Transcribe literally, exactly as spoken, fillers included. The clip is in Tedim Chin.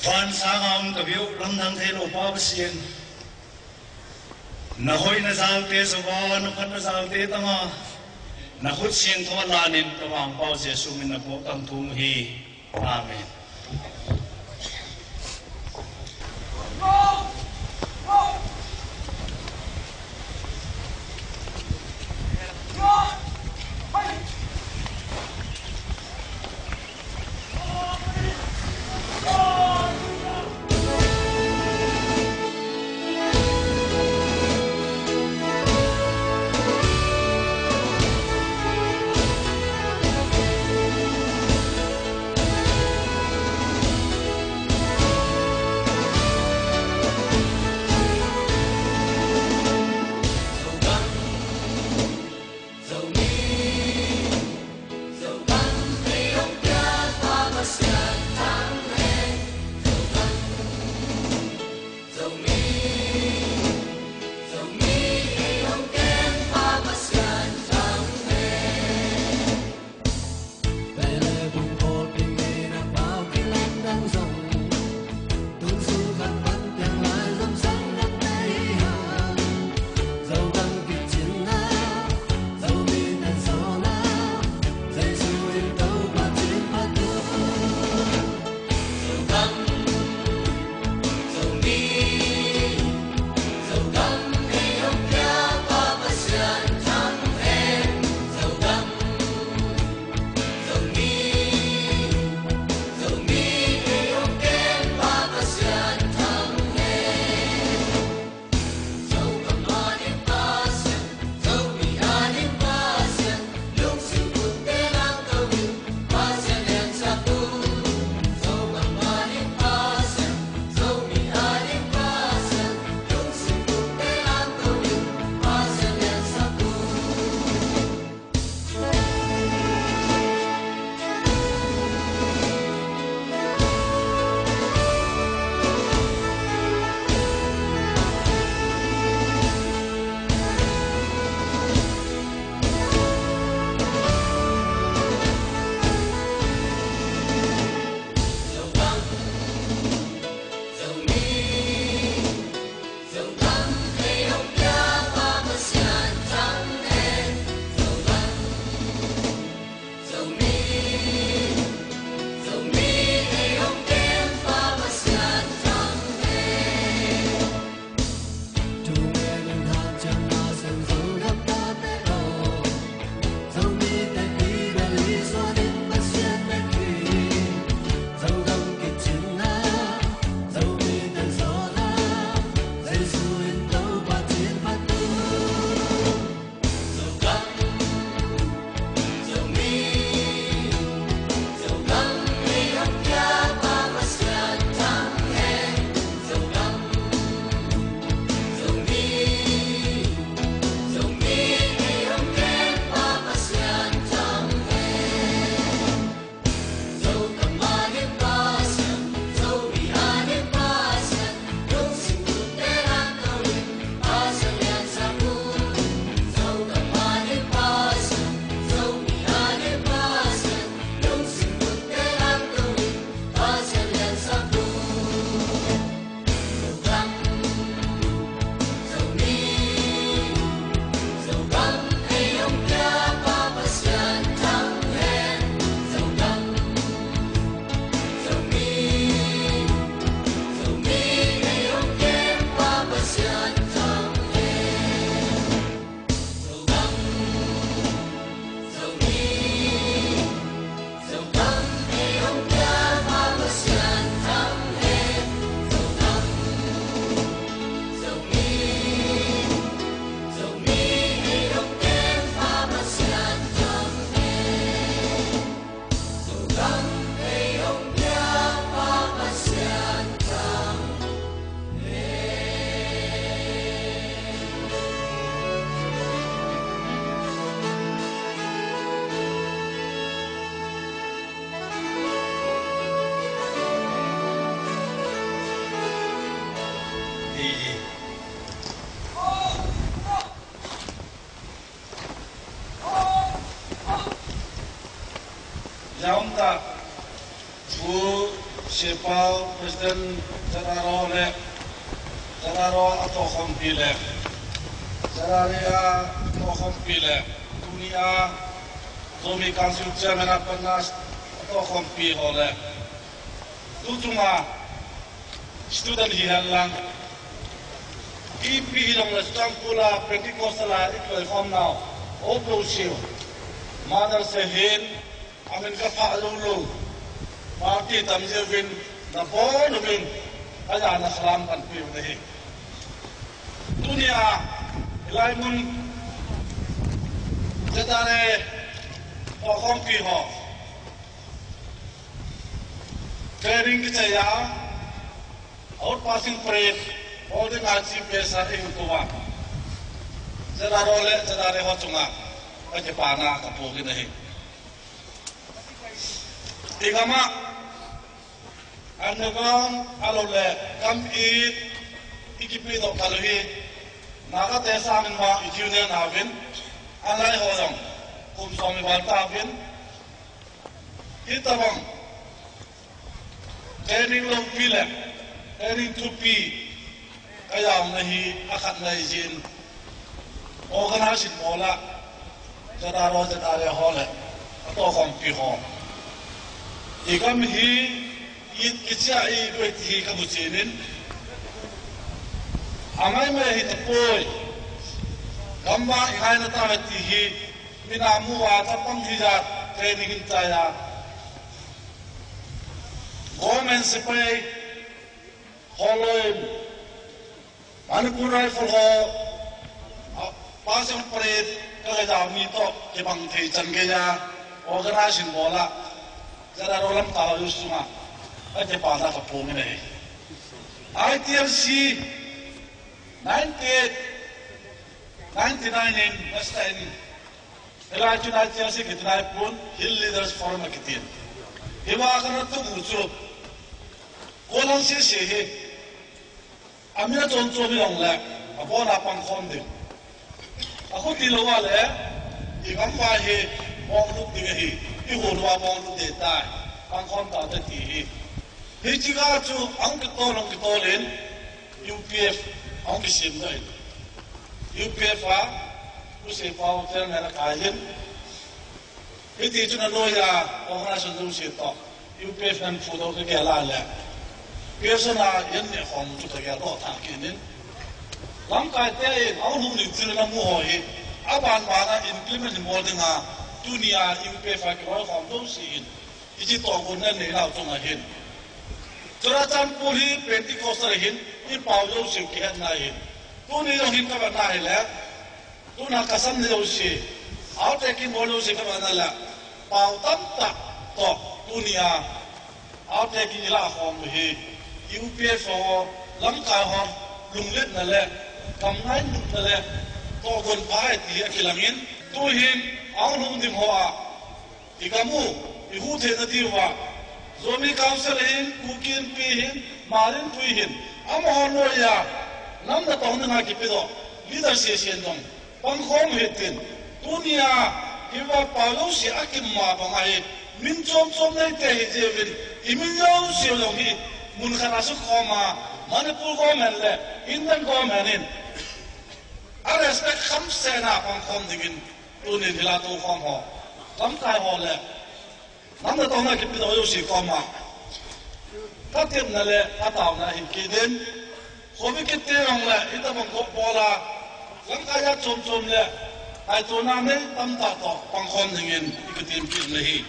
Van sanga om ka biak lamdang thei lo Pa Pasian, na hoih na zalte zo a, na phat na zalte tang a, na khut siangtho a lanin ka Mangpau Jesuh min na puak tang thum hi. Amen. Zaum tak Pu Sipau President ZRO le ZRO a tawhkhawmpi le ZRA a tawhkhawmpi le tuni a Zomi Council Chairman a panna a tawhkhawmpi haw le tu tunga student hi hen lang, ipi hi dong le Sangpula Pentecostal a i tuaikhawmna uh, Opo Siu, Mother Sehin, a min ka phah lo lo, party tam ziau in na bawl lo in, a ya na salam kan piu na hi. Tuni a i lai mun ZRA tawhkhawmpi haw training kiceih a, outpassing parade, holding a GPS a i hong tua ZRO le ZRA haw tunga ka kipana ka puk in a hi. I gam ah underground a lo le kam it i kipih dawh ka lo hi. Nakate sangin mah i junior na vin a lai haw zong kum sawm i val ta vin hi ta bang. Training lopi le training thupi ka yaum na hi a khat na hi zin organization mawla ZRO ZRA haw le a tawhkhawmpi haw i gam hi it kicia i duai ti hi ka mu cinin a ngaimai hi ta puai. Gamma i ngaina ta ve ti hi mina mu a ta pang hi zat training in ta ya. Government sipai holoi Manipur Rifle haw a passing parade ka gei dau mi tawh kibang thei can gei a organization mawla ZRO lam ta haw sunga ka kipana ka pung in a hi. ITLC ninety eight, ninety nine in Western in Helai tuna cia si kitinai pun Hill Leaders Forum a kitin. Hi wa kan tu mu chu. Ko lang si si hi. A mi a chon chon mi long le a bona pang khom ding. A khu ti lo wa le i kam wa hi bong luk ding hi. I hun wa bong luk de tai. Pang khom ta te ti hi. Hi ci ga chu ang ki to long ki to len. UPF ang kisim dai. UPF a Pu Sipau chairman a kai hin. Hiti cun a lawyer organization zo si tawh UPF nan phu do ka gel a le. Pearson a yan ne khong cu ka gel tawh thang kinin. Lamkai te in au lung ning cil na mu haw hi. A ban ban a implement hi mawl ding a tuni a UPF a ki roi khong zo si in. I ci tawh gun nan nei lau tung a hin. Cura can pul hi Pentecost a hin i pau zo si kihetna hin. Tuni zong hin ka batna hi le. Tuna ka sam ni lo si, aute ki mawl lo si ka mana la, pau tam tak tawh tuni a aute ki ila khawm hi. UPF haw lamkai haw lunglitna le kam ngai lutna le tawh gon pha ti a kilangin tuhin au lung dim haw a i gam uh i huh theihna ding uh ah Zomi Council hin, Kuki Inpi hin, Hmar Inpi hin, amau nuai a nam na tong ding a kipi dawh leader siasian dong pangkhawm uh hi tin, tuni a hi va pau lo si a kim ma bang ahi, min cawmcawm neite hi ziau in i min lo si lo hi mun khat a suk khawm a Manipur government le Indian government in a respect kham sena pangkhawm dingin tunin hi la tu khawm haw lamkai haw le nam na tawng na kipi dawh zo si kawm ah ka tipna le ka tauna hi kidin khuabi kitti rong le i tabang kawh pawl a lamkai a cawmcawm le ai tuna nei tamtak tawh pangkhawm dingin i kitim kit na hi.